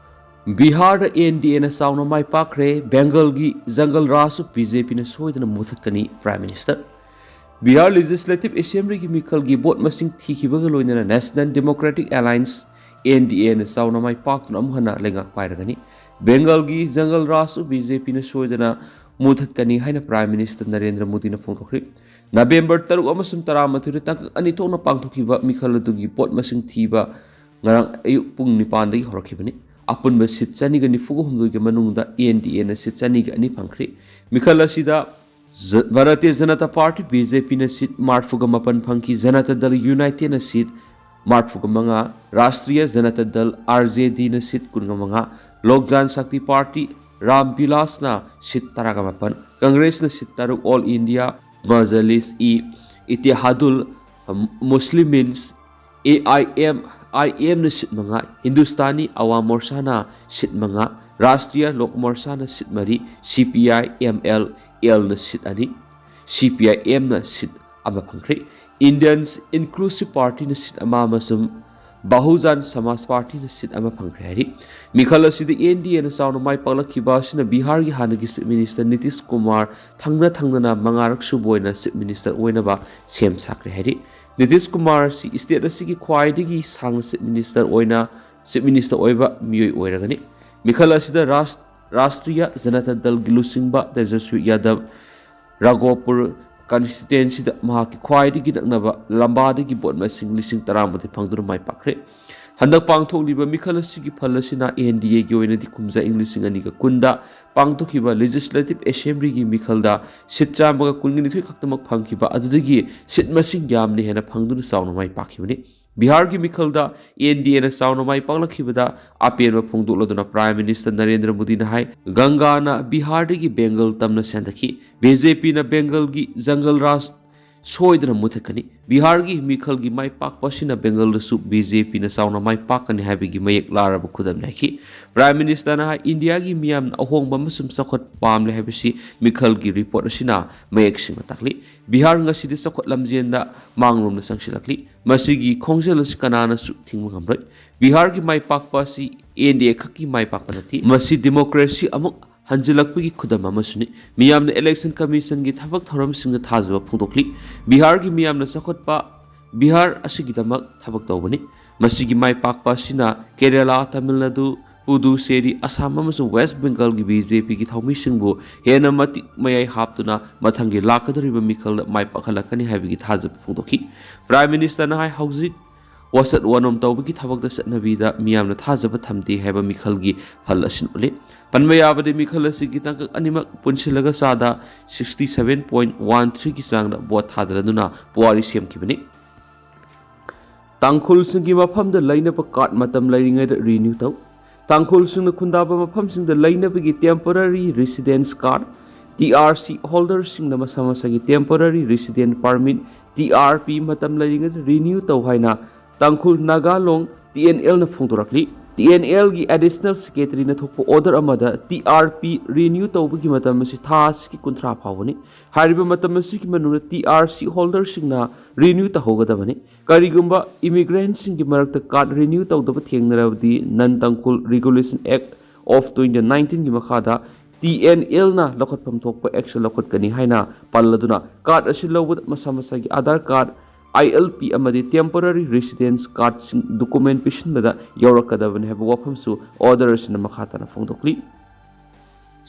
ꯕꯤꯍꯥꯔꯗ N D A ꯅ ꯆꯥꯎꯅ ꯃꯥꯏ ꯄꯥꯛꯈ꯭ꯔꯦ꯫ ꯕꯦꯡꯒꯜꯒꯤ ꯖꯪꯒꯜ ꯔꯥꯖꯁꯨ B J P ꯅ ꯁꯣꯏꯗꯅ ꯃꯨꯊꯠꯀꯅꯤ, Prime Minister꯫ Bihar Legislative Assembly ꯒꯤ ꯃꯤꯈꯜꯒꯤ vote ꯃꯁꯤꯡ ꯊꯤꯈꯤꯕꯒ ꯂꯣꯏꯅꯅ National Democratic Alliance, N D A ꯅ ꯆꯥꯎꯅ ꯃꯥꯏ ꯄꯥꯛꯇꯨꯅ ꯑꯃꯨꯛ ꯍꯟꯅ ꯂꯩꯉꯥꯛ ꯄꯥꯏꯔꯒꯅꯤ꯫ ꯕꯦꯡꯒꯜꯒꯤ ꯖꯪꯒꯜ ꯔꯥꯖꯁꯨ B J P ꯅ ꯁꯣꯏꯗꯅ ꯃꯨꯊꯠꯀꯅꯤ ꯍꯥꯏꯅ Prime Minister ꯅꯔꯦꯟꯗ꯭ꯔ ꯃꯣꯗꯤꯅ ꯐꯣꯡꯗꯣꯛꯈ꯭ꯔꯤ꯫ ꯅꯕꯦꯝꯕꯔ ꯇꯔꯨꯛ ꯑꯃꯁꯨꯡ ꯇꯔꯥꯃꯥꯊꯣꯏꯗ ꯇꯥꯡꯀꯛ ꯑꯅꯤ ꯊꯣꯛꯅ ꯄꯥꯡꯊꯣꯛꯈꯤꯕ ꯃꯤꯈꯜ ꯑꯗꯨꯒꯤ vote ꯃꯁꯤꯡ ꯊꯤꯕ ꯉꯔꯥꯡ ꯑꯌꯨꯛ ꯄꯨꯡ ꯅꯤꯄꯥꯟꯗꯒꯤ ꯍꯧꯔꯛꯈꯤꯕꯅꯤ꯫ ꯑꯄꯨꯟꯕ seat ꯆꯅꯤꯒ ꯅꯤꯐꯨꯒ ꯍꯨꯝꯗꯣꯏꯒꯤ ꯃꯅꯨꯡꯗ N D A ꯅ seat ꯆꯅꯤꯒ ꯑꯅꯤ ꯐꯪꯈ꯭ꯔꯤ꯫ ꯃꯤꯈꯜ ꯑꯁꯤꯗ ꯖ-, Bharatiya Janata party, B J P ꯅ seat ꯃꯔꯤꯐꯨꯒ ꯃꯥꯄꯟ ꯐꯪꯈꯤ꯫ ꯖꯅꯇꯥ ꯗꯜ United ꯅ seat ꯃꯔꯤꯐꯨꯒ ꯃꯉꯥ, ꯔꯥꯁꯇ꯭ꯔꯤꯌ ꯖꯅꯇꯥ ꯗꯜ, R J D ꯅ seat ꯀꯨꯟꯒ ꯃꯉꯥ, ꯂꯣꯛ ꯖꯟ ꯁꯛꯇꯤ ꯄꯥꯔꯇꯤ, ꯔꯥꯝ ꯕꯤꯂꯥꯁꯅ seat ꯇꯔꯥꯒ ꯃꯥꯄꯟ, ꯀꯪꯒ꯭ꯔꯦꯁꯅ seat ꯇꯔꯨꯛ, All India Majlis e Ittehadul Muslimin, A I M, I M ꯅ seat ꯃꯉꯥ, ꯍꯤꯟꯗꯨꯁꯇꯥꯅꯤ ꯑꯋꯥ ꯃꯣꯔꯆꯥꯅ seat ꯃꯉꯥ, ꯔꯥꯁꯇ꯭ꯔꯤꯌ ꯂꯣꯛ ꯃꯣꯔꯆꯥꯅ seat ꯃꯔꯤ, C P I M L L ꯅ seat ꯑꯅꯤ, C P I M ꯅ seat ꯑꯃ ꯐꯪꯈ꯭ꯔꯦ꯫ Indian Inclusive Party ꯅ seat ꯑꯃ ꯑꯃꯁꯨꯡ ꯕꯍꯨꯖꯟ ꯁꯃꯥꯖ ꯄꯥꯔꯇꯤꯅ seat ꯑꯃ ꯐꯪꯈ꯭ꯔꯦ ꯍꯥꯏꯔꯤ꯫ ꯃꯤꯈꯜ ꯑꯁꯤꯗ N D A ꯅ ꯆꯥꯎꯅ ꯃꯥꯏ ꯄꯥꯛꯂꯛꯈꯤꯕ ꯑꯁꯤꯅ ꯕꯤꯍꯥꯔꯒꯤ ꯍꯥꯟꯅꯒꯤ Chief Minister ꯅꯤꯇꯤꯁ ꯀꯨꯃꯥꯔ ꯊꯪꯅ ꯊꯪꯅꯅ ꯃꯉꯥꯔꯛ ꯁꯨꯕ ꯑꯣꯏꯅ Chief Minister ꯑꯣꯏꯅꯕ ꯁꯦꯝ ꯁꯥꯈ꯭ꯔꯦ ꯍꯥꯏꯔꯤ꯫ ꯅꯤꯇꯤꯁ ꯀꯨꯃꯥꯔ ꯑꯁꯤ state ꯑꯁꯤꯒꯤ ꯈ꯭ꯋꯥꯏꯗꯒꯤ ꯁꯥꯡꯅ Chief Minister ꯑꯣꯏꯅ, Chief Minister ꯑꯣꯏꯕ ꯃꯤꯑꯣꯏ ꯑꯣꯏꯔꯒꯅꯤ꯫ ꯃꯤꯈꯜ ꯑꯁꯤꯗ ꯔꯥꯁ-, ꯔꯥꯁꯇ꯭ꯔꯤꯌ ꯖꯅꯇꯥ ꯗꯜꯒꯤ ꯂꯨꯆꯤꯡꯕ ꯇꯦꯖꯁ꯭ꯋꯤ ꯌꯥꯗꯕ ꯔꯥꯒꯣꯄꯨꯔ constituency ꯗ ꯃꯍꯥꯛꯀꯤ ꯈ꯭ꯋꯥꯏꯗꯒꯤ ꯅꯛꯅꯕ ꯂꯝꯕꯥꯗꯒꯤ vote ꯃꯁꯤꯡ ꯂꯤꯁꯤꯡ ꯇꯔꯥꯃꯥꯊꯣꯏ ꯐꯪꯗꯨꯅ ꯃꯥꯏ ꯄꯥꯛꯈ꯭ꯔꯦ꯫ ꯍꯟꯗꯛ ꯄꯥꯡꯊꯣꯛꯂꯤꯕ ꯃꯤꯈꯜ ꯑꯁꯤꯒꯤ ꯐꯜ ꯑꯁꯤꯅ N D A ꯒꯤ ꯑꯣꯏꯅꯗꯤ ꯀꯨꯝꯖꯥ ꯏꯪ ꯂꯤꯁꯤꯡ ꯑꯅꯤꯒ ꯀꯨꯟꯗ ꯄꯥꯡꯊꯣꯛꯈꯤꯕ Legislative Assembly ꯒꯤ ꯃꯤꯈꯜꯗ seat ꯆꯥꯝꯃꯒ ꯀꯨꯟꯒ ꯅꯤꯊꯣꯏ ꯈꯛꯇꯃꯛ ꯐꯪꯈꯤꯕ ꯑꯗꯨꯗꯒꯤ seat ꯃꯁꯤꯡ ꯌꯥꯝꯅ ꯍꯦꯟꯅ ꯐꯪꯗꯨꯅ ꯆꯥꯎꯅ ꯃꯥꯏ ꯄꯥꯛꯈꯤꯕꯅꯤ꯫ ꯕꯤꯍꯥꯔꯒꯤ ꯃꯤꯈꯜꯗ ꯑꯦꯟ ꯗꯤ ꯑꯦꯅ ꯆꯥꯎꯅ ꯃꯥꯏ ꯄꯥꯛꯂꯛꯈꯤꯕꯗ ꯑꯄꯦꯟꯕ ꯐꯣꯡꯗꯣꯛꯂꯗꯨꯅ Prime Minister ꯅꯔꯦꯟꯗ꯭ꯔ ꯃꯣꯗꯤꯅ ꯍꯥꯏ, ꯒꯪꯒꯥꯅ ꯕꯤꯍꯥꯔꯗꯒꯤ ꯕꯦꯡꯒꯜ ꯇꯝꯅ ꯁꯦꯟꯊꯈꯤ꯫ ꯕꯤ ꯖꯦ ꯄꯤꯅ ꯕꯦꯡꯒꯜꯒꯤ ꯖꯪꯒꯜ ꯔꯥꯖ ꯁꯣꯏꯗꯅ ꯃꯨꯊꯠꯀꯅꯤ꯫ ꯕꯤꯍꯥꯔꯒꯤ ꯃꯤꯈꯜꯒꯤ ꯃꯥꯏ ꯄꯥꯛꯄ ꯑꯁꯤꯅ ꯕꯦꯡꯒꯜꯗꯁꯨ ꯕꯤ ꯖꯦ ꯄꯤꯅ ꯆꯥꯎꯅ ꯃꯥꯏ ꯄꯥꯛꯀꯅꯤ ꯍꯥꯏꯕꯒꯤ ꯃꯌꯦꯛ ꯂꯥꯔꯕ ꯈꯨꯗꯝꯅꯤ ꯍꯥꯏꯈꯤ꯫ Prime Ministerꯅ ꯍꯥꯏ, ꯏꯟꯗꯤꯌꯥꯒꯤ ꯃꯤꯌꯥꯝꯅ ꯑꯍꯣꯡꯕ ꯑꯃꯁꯨꯡ ꯆꯥꯎꯈꯠ ꯄꯥꯝꯂꯦ ꯍꯥꯏꯕꯁꯤ ꯃꯤꯈꯜꯒꯤ report ꯑꯁꯤꯅ ꯃꯌꯦꯛ ꯁꯦꯡꯅ ꯇꯥꯛꯂꯤ꯫ ꯕꯤꯍꯥꯔ ꯉꯁꯤꯗꯤ ꯆꯥꯎꯈꯠ ꯂꯝꯖꯦꯟꯗ ꯃꯥꯡꯂꯣꯝꯗ ꯆꯪꯁꯤꯜꯂꯛꯂꯤ꯫ ꯃꯁꯤꯒꯤ ꯈꯣꯡꯖꯦꯜ ꯑꯁꯤ ꯀꯅꯥꯅꯁꯨ ꯊꯤꯡꯕ ꯉꯝꯂꯣꯏ꯫ ꯕꯤꯍꯥꯔꯒꯤ ꯃꯥꯏ ꯄꯥꯛꯄ ꯑꯁꯤ ꯑꯦꯟ ꯗꯤ ꯑꯦ ꯈꯛꯀꯤ ꯃꯥꯏ ꯄꯥꯛꯄ ꯅꯠꯇꯦ, ꯃꯁꯤ democracy ꯑꯃꯨꯛ ꯍꯟꯖꯤꯜꯂꯛꯄꯒꯤ ꯈꯨꯗꯝ ꯑꯃꯁꯨꯅꯤ꯫ ꯃꯤꯌꯥꯝꯅ Election Commissionꯒꯤ ꯊꯕꯛ ꯊꯧꯔꯝꯁꯤꯡꯗ ꯊꯥꯖꯕ ꯐꯣꯡꯗꯣꯛꯂꯤ꯫ ꯕꯤꯍꯥꯔꯒꯤ ꯃꯤꯌꯥꯝꯅ ꯆꯥꯎꯈꯠꯄ ꯕꯤꯍꯥꯔ ꯑꯁꯤꯒꯤꯗꯃꯛ ꯊꯕꯛ ꯇꯧꯕꯅꯤ꯫ ꯃꯁꯤꯒꯤ ꯃꯥꯏ ꯄꯥꯛꯄ ꯑꯁꯤꯅ ꯀꯦꯔꯦꯂꯥ, ꯇꯥꯃꯤꯜ ꯅꯥꯗꯨ, ꯄꯨꯗꯨꯆꯦꯔꯤ, ꯑꯁꯥꯝ ꯑꯃꯁꯨꯡ ꯋꯦꯁ ꯕꯦꯡꯒꯜꯒꯤ ꯕꯤ ꯖꯦ ꯄꯤꯒꯤ ꯊꯧꯃꯤꯁꯤꯡꯕꯨ ꯍꯦꯟꯅ ꯃꯇꯤꯛ ꯃꯌꯥꯏ ꯍꯥꯞꯇꯨꯅ ꯃꯊꯪꯒꯤ ꯂꯥꯛꯀꯗꯧꯔꯤꯕ ꯃꯤꯈꯜꯗ ꯃꯥꯏ ꯄꯥꯛꯍꯜꯂꯛꯀꯅꯤ ꯍꯥꯏꯕꯒꯤ ꯊꯥꯖꯕ ꯐꯣꯡꯗꯣꯛꯈꯤ꯫ Prime Ministerꯅ ꯍꯥꯏ, ꯍꯧꯖꯤꯛ ꯋꯥꯁꯠ ꯋꯥꯅꯣꯝ ꯇꯧꯕꯒꯤ ꯊꯕꯛꯇ ꯆꯠꯅꯕꯤꯗ ꯃꯤꯌꯥꯝꯅ ꯊꯥꯖꯕ ꯊꯝꯗꯦ ꯍꯥꯏꯕ ꯃꯤꯈꯜꯒꯤ ꯐꯜ ꯑꯁꯤꯅ ꯎꯠꯂꯤ꯫ ꯄꯟꯕ ꯌꯥꯕꯗꯤ, ꯃꯤꯈꯜ ꯑꯁꯤꯒꯤ ꯇꯥꯡꯀꯛ ꯑꯅꯤꯃꯛ ꯄꯨꯟꯁꯤꯜꯂꯒ ꯆꯥꯗ sixty seven point one threeꯒꯤ ꯆꯥꯡꯗ ꯚꯣꯠ ꯊꯥꯗꯅꯗꯨꯅ ꯄꯨꯋꯥꯔꯤ ꯁꯦꯝꯈꯤꯕꯅꯤ꯫ ꯇꯥꯡꯈꯨꯜꯁꯤꯡꯒꯤ ꯃꯐꯝꯗ ꯂꯩꯅꯕ card ꯃꯇꯝ ꯂꯩꯔꯤꯉꯩꯗ renew ꯇꯧ꯫ ꯇꯥꯡꯈꯨꯜꯁꯤꯡꯅ ꯈꯨꯟꯗꯥꯕ ꯃꯐꯝꯁꯤꯡꯗ ꯂꯩꯅꯕꯒꯤ temporary residence card, T R C holderꯁꯤꯡꯅ ꯃꯁꯥ ꯃꯁꯥꯒꯤ temporary resident permit, T R P ꯃꯇꯝ ꯂꯩꯔꯤꯉꯩꯗ renew ꯇꯧ ꯍꯥꯏꯅ ꯇꯥꯡꯈꯨꯜ ꯅꯥꯒꯥ ꯂꯣꯡ T N Lꯅ ꯐꯣꯡꯗꯣꯔꯛꯂꯤ꯫ T N Lꯒꯤ Additional Secretaryꯅ ꯊꯣꯛꯄ order ꯑꯃꯗ T R P renew ꯇꯧꯕꯒꯤ ꯃꯇꯝ ꯑꯁꯤ ꯊꯥ ꯑꯁꯤꯒꯤ ꯀꯨꯟꯊ꯭ꯔꯥ ꯐꯥꯎꯕꯅꯤ꯫ ꯍꯥꯏꯔꯤꯕ ꯃꯇꯝ ꯑꯁꯤꯒꯤ ꯃꯅꯨꯡꯗ T R C holderꯁꯤꯡꯅ renew ꯇꯧꯍꯧꯒꯗꯕꯅꯤ꯫ ꯀꯔꯤꯒꯨꯝꯕ immigrantꯁꯤꯡꯒꯤ ꯃꯔꯛꯇ card renew ꯇꯧꯗꯕ ꯊꯦꯡꯅꯔꯕꯗꯤ Non Tangkhul Regulation Act of twenty nineteenꯒꯤ ꯃꯈꯥꯗ T N Lꯅ ꯂꯧꯈꯠꯐꯝ ꯊꯣꯛꯄ action ꯂꯧꯈꯠꯀꯅꯤ ꯍꯥꯏꯅ ꯄꯜꯂꯗꯨꯅ, card ꯑꯁꯤ ꯂꯧꯕꯗ ꯃꯁꯥ ꯃꯁꯥꯒꯤ Aadhaar card, I L P ꯑꯃꯗꯤ temporary residence cardꯁꯤꯡ document ꯄꯤꯁꯤꯟꯕꯗ ꯌꯥꯎꯔꯛꯀꯗꯕꯅꯤ ꯍꯥꯏꯕ ꯋꯥꯐꯝꯁꯨ order ꯑꯁꯤꯅ ꯃꯈꯥ ꯇꯥꯅ ꯐꯣꯡꯗꯣꯛꯂꯤ꯫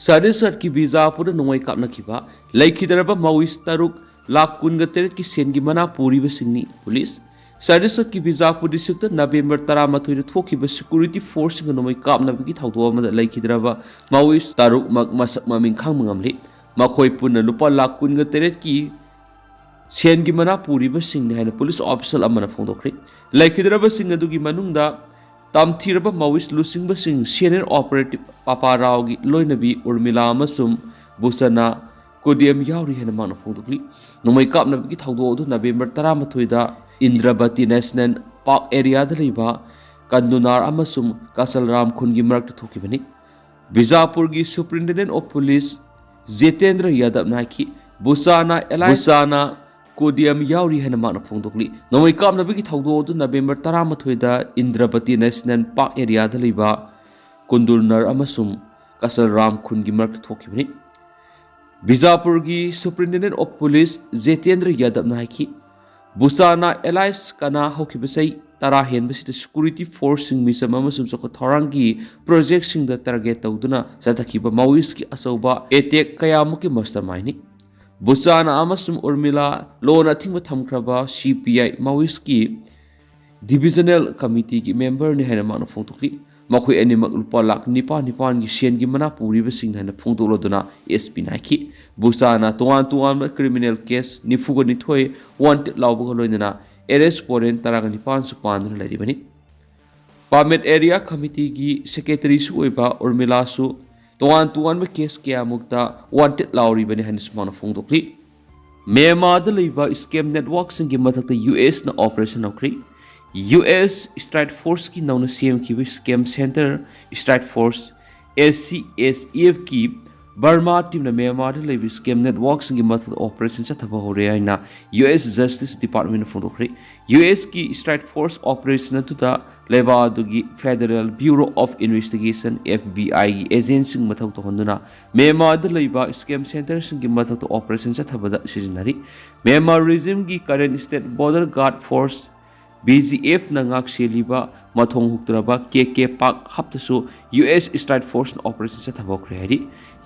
ꯆꯇꯤꯁꯒꯔꯀꯤ ꯕꯤꯖꯥꯄꯨꯔꯗ ꯅꯣꯡꯃꯩ ꯀꯥꯞꯅꯈꯤꯕ, ꯂꯩꯈꯤꯗ꯭ꯔꯕ Maoist ꯇꯔꯨꯛ, ꯂꯥꯈ ꯀꯨꯟꯒ ꯇꯔꯦꯠꯀꯤ ꯁꯦꯟꯒꯤ ꯃꯅꯥ ꯄꯨꯔꯤꯕꯁꯤꯡꯅꯤ ꯄꯨꯂꯤꯁ꯫ ꯆꯇꯤꯁꯒꯔꯀꯤ ꯕꯤꯖꯥꯄꯨꯔ districtꯇ November ꯇꯔꯥꯃꯥꯊꯣꯏꯗ ꯊꯣꯛꯈꯤꯕ security forceꯁꯤꯡꯒ ꯅꯣꯡꯃꯩ ꯀꯥꯞꯅꯕꯒꯤ ꯊꯧꯗꯣꯛ ꯑꯃꯗ ꯂꯩꯈꯤꯗ꯭ꯔꯕ Maoist ꯇꯔꯨꯛꯃꯛ ꯃꯁꯛ ꯃꯃꯤꯡ ꯈꯪꯕ ꯉꯝꯂꯤ꯫ ꯃꯈꯣꯏ ꯄꯨꯟꯅ ꯂꯨꯄꯥ ꯂꯥꯈ ꯀꯨꯟꯒ ꯇꯔꯦꯠꯀꯤ ꯁꯦꯟꯒꯤ ꯃꯅꯥ ꯄꯨꯔꯤꯕꯁꯤꯡꯅꯤ ꯍꯥꯏꯅ ꯄꯨꯂꯤꯁ ꯑꯣꯐꯤꯁꯤꯌꯦꯜ ꯑꯃꯅ ꯐꯣꯡꯗꯣꯛꯈ꯭ꯔꯦ꯫ ꯂꯩꯈꯤꯗ꯭ꯔꯕꯁꯤꯡ ꯑꯗꯨꯒꯤ ꯃꯅꯨꯡꯗ ꯇꯝꯊꯤꯔꯕ ꯃꯥꯋꯤꯁ ꯂꯨꯆꯤꯡꯕꯁꯤꯡ ꯁꯦꯅꯤꯌꯔ ꯑꯣꯄꯔꯦꯇꯤꯚ ꯄꯥꯄꯥ ꯔꯥꯎꯒꯤ ꯂꯣꯏꯅꯕꯤ ꯎꯔꯃꯤꯂꯥ ꯑꯃꯁꯨꯡ ꯕꯨꯁꯅꯥ ꯀꯨꯗꯤꯌꯝ ꯌꯥꯎꯔꯤ ꯍꯥꯏꯅ ꯃꯍꯥꯛꯅ ꯐꯣꯡꯗꯣꯛꯂꯤ꯫ ꯅꯣꯡꯃꯩ ꯀꯥꯞꯅꯕꯒꯤ ꯊꯧꯗꯣꯛ ꯑꯗꯨ ꯅꯕꯦꯝꯕꯔ ꯇꯔꯥꯃꯥꯊꯣꯏꯗ ꯏꯟꯗ꯭ꯔꯕꯇꯤ ꯅꯦꯁꯅꯦꯜ ꯄꯥꯔꯛ ꯑꯦꯔꯤꯌꯥꯗ ꯂꯩꯕ ꯀꯟꯗꯨꯅꯥꯔ ꯑꯃꯁꯨꯡ ꯀꯁꯜꯔꯥꯝ ꯈꯨꯟꯒꯤ ꯃꯔꯛꯇ ꯊꯣꯛꯈꯤꯕꯅꯤ꯫ ꯕꯤꯖꯥꯄꯨꯔꯒꯤ ꯁꯨꯄꯔꯤꯟꯇꯦꯟꯗꯦꯟ ꯑꯣꯐ ꯄꯨꯂꯤꯁ ꯖꯤꯇꯦꯟꯗ꯭ꯔ ꯌꯥꯗꯕꯅ ꯍꯥꯏꯈꯤ, ꯕꯨꯁꯥꯅ ꯑꯦꯂꯥꯏꯟꯁ ꯕꯨꯁꯥꯅ ꯀꯣꯗꯤꯌꯝ ꯌꯥꯎꯔꯤ ꯍꯥꯏꯅ ꯃꯍꯥꯛꯅ ꯐꯣꯡꯗꯣꯛꯂꯤ꯫ ꯅꯣꯡꯃꯩ ꯀꯥꯞꯅꯕꯒꯤ ꯊꯧꯗꯣꯛ ꯑꯗꯨ ꯅꯕꯦꯝꯕꯔ ꯇꯔꯥꯃꯥꯊꯣꯏꯗ ꯏꯟꯗ꯭ꯔꯕꯇꯤ ꯅꯦꯁꯅꯦꯜ ꯄꯥꯔꯛ ꯑꯦꯔꯤꯌꯥꯗ ꯂꯩꯕ ꯀꯨꯟꯗꯨꯜꯅꯔ ꯑꯃꯁꯨꯡ ꯀꯁꯜꯔꯥꯝ ꯈꯨꯟꯒꯤ ꯃꯔꯛꯇ ꯊꯣꯛꯈꯤꯕꯅꯤ꯫ ꯕꯤꯖꯥꯄꯨꯔꯒꯤ ꯁꯨꯄꯔꯤꯟꯇꯦꯟꯗꯦꯟ ꯑꯣꯐ ꯄꯨꯂꯤꯁ ꯖꯤꯇꯦꯟꯗ꯭ꯔ ꯌꯥꯗꯕꯅ ꯍꯥꯏꯈꯤ, ꯕꯨꯁꯥꯅ ꯑꯦꯂꯥꯏꯟꯁ ꯀꯅꯥ ꯍꯧꯈꯤꯕ ꯆꯍꯤ ꯇꯔꯥ ꯍꯦꯟꯕꯁꯤꯗ ꯁꯦꯀ꯭ꯌꯨꯔꯤꯇꯤ ꯐꯣꯔꯁꯁꯤꯡ ꯃꯤꯆꯝ ꯑꯃꯁꯨꯡ ꯆꯥꯎꯈꯠ ꯊꯧꯔꯥꯡꯒꯤ ꯄ꯭ꯔꯣꯖꯦꯛꯁꯤꯡꯗ ꯇꯥꯔꯒꯦꯠ ꯇꯧꯗꯨꯅ ꯆꯠꯊꯈꯤꯕ ꯃꯥꯋꯤꯁꯀꯤ ꯑꯆꯧꯕ ꯑꯦꯇꯦꯛ ꯀꯌꯥꯃꯨꯛꯀꯤ ꯃꯁꯇꯔꯃꯥꯏꯟꯅꯤ꯫ ꯕꯨꯁꯥꯅ ꯑꯃꯁꯨꯡ ꯎꯔꯃꯤꯂꯥ ꯂꯣꯟꯅ ꯑꯊꯤꯡꯕ ꯊꯝꯈ꯭ꯔꯕ ꯁꯤ ꯄꯤ ꯑꯥꯏ ꯃꯥꯋꯤꯁꯀꯤ ꯗꯤꯕꯤꯖꯅꯦꯜ ꯀꯃꯤꯇꯤꯒꯤ ꯃꯦꯝꯕꯔꯅꯤ ꯍꯥꯏꯅ ꯃꯍꯥꯛꯅ ꯐꯣꯡꯗꯣꯛꯂꯤ꯫ ꯃꯈꯣꯏ ꯑꯅꯤꯃꯛ ꯂꯨꯄꯥ ꯂꯥꯈ ꯅꯤꯄꯥꯟ ꯅꯤꯄꯥꯟꯒꯤ ꯁꯦꯟꯒꯤ ꯃꯅꯥ ꯄꯨꯔꯤꯕꯁꯤꯡꯅꯤ ꯍꯥꯏꯅ ꯐꯣꯡꯗꯣꯛꯂꯗꯨꯅ ꯑꯦꯁ ꯄꯤꯅ ꯍꯥꯏꯈꯤ꯫ ꯕꯨꯁꯥꯅ ꯇꯣꯉꯥꯟ ꯇꯣꯉꯥꯟꯕ ꯀ꯭ꯔꯤꯃꯤꯅꯦꯜ ꯀꯦꯁ ꯅꯤꯐꯨꯒ ꯅꯤꯊꯣꯏ ꯋꯥꯟꯇꯦꯗ ꯂꯥꯎꯕꯒ ꯂꯣꯏꯅꯅ ꯑꯦꯔꯦꯁ ꯋꯥꯔꯦꯟ ꯇꯔꯥꯒ ꯅꯤꯄꯥꯟꯁꯨ ꯄꯥꯟꯗꯨꯅ ꯂꯩꯔꯤꯕꯅꯤ꯫ ꯄꯥꯃꯦꯠ ꯑꯦꯔꯤꯌꯥ ꯀꯃꯤꯇꯤꯒꯤ ꯁꯦꯀ꯭ꯔꯦꯇꯔꯤꯁꯨ ꯑꯣꯏꯕ ꯎꯔꯃꯤꯂꯥꯁꯨ ꯇꯣꯉꯥꯟ ꯇꯣꯉꯥꯟꯕ ꯀꯦꯁ ꯀꯌꯥꯃꯨꯛꯇ ꯋꯥꯟꯇꯦꯗ ꯂꯥꯎꯔꯤꯕꯅꯤ ꯍꯥꯏꯅꯁꯨ ꯃꯥꯅ ꯐꯣꯡꯗꯣꯛꯂꯤ꯫ ꯃ꯭ꯌꯥꯟꯃꯥꯔꯗ ꯂꯩꯕ ꯁ꯭ꯀꯦꯝ ꯅꯦꯠꯋꯥꯔꯛꯁꯤꯡꯒꯤ ꯃꯊꯛꯇ ꯌꯨ ꯑꯦꯁꯅ ꯑꯣꯄꯔꯦꯁꯟ ꯍꯧꯈ꯭ꯔꯦ꯫ ꯌꯨ ꯑꯦꯁ ꯁ꯭ꯇ꯭ꯔꯥꯏꯛ ꯐꯣꯔꯁꯀꯤ ꯅꯧꯅ ꯁꯦꯝꯈꯤꯕ ꯁ꯭ꯀꯦꯝ ꯁꯦꯟꯇꯔ ꯁ꯭ꯇ꯭ꯔꯥꯏꯛ ꯐꯣꯔꯁ, ꯑꯦꯁ ꯁꯤ ꯑꯦꯁ ꯏ ꯑꯦꯐꯀꯤ ꯕꯔꯃꯥ ꯇꯤꯝꯅ ꯃ꯭ꯌꯥꯟꯃꯥꯔꯗ ꯂꯩꯕ ꯁ꯭ꯀꯦꯝ ꯅꯦꯠꯋꯥꯔꯛꯁꯤꯡꯒꯤ ꯃꯊꯛꯇ ꯑꯣꯄꯔꯦꯁꯟ ꯆꯠꯊꯕ ꯍꯧꯔꯦ ꯍꯥꯏꯅ ꯌꯨ ꯑꯦꯁ ꯖꯁꯇꯤꯁ ꯗꯤꯄꯥꯔꯠꯃꯦꯟꯅ ꯐꯣꯡꯗꯣꯛꯈ꯭ꯔꯦ꯫ ꯌꯨ ꯑꯦꯁꯀꯤ ꯁ꯭ꯇ꯭ꯔꯥꯏꯛ ꯐꯣꯔꯁ ꯑꯣꯄꯔꯦꯁꯟ ꯑꯗꯨꯗ ꯂꯩꯕꯥꯛ ꯑꯗꯨꯒꯤ federal bureau of investigation, F B ꯑꯥꯏꯒꯤ ꯑꯦꯖꯦꯟꯁꯤꯡ ꯃꯊꯧ ꯇꯧꯍꯟꯗꯨꯅ ꯃ꯭ꯌꯥꯟꯃꯥꯔꯗ ꯂꯩꯕ ꯁ꯭ꯀꯦꯝ ꯁꯦꯟꯇꯔꯁꯤꯡꯒꯤ ꯃꯊꯛꯇ ꯑꯣꯄꯔꯦꯁꯟ ꯆꯠꯊꯕꯗ ꯁꯤꯖꯤꯟꯅꯔꯤ꯫ ꯃ꯭ꯌꯥꯟꯃꯥꯔ ꯔꯦꯖꯤꯝꯒꯤ Karen state border guard force, B G ꯑꯦꯐꯅ ꯉꯥꯛꯁꯦꯜꯂꯤꯕ ꯃꯊꯣꯡ ꯍꯨꯛꯇ꯭ꯔꯕ ꯀꯦ ꯀꯦ ꯄꯥꯛ ꯍꯥꯞꯇꯁꯨ ꯌꯨ ꯑꯦꯁ ꯁ꯭ꯇ꯭ꯔꯥꯏꯛ ꯐꯣꯔꯁꯅ ꯑꯣꯄꯔꯦꯁꯟ ꯆꯠꯊꯕ ꯍꯧꯈ꯭ꯔꯦ ꯍꯥꯏꯔꯤ꯫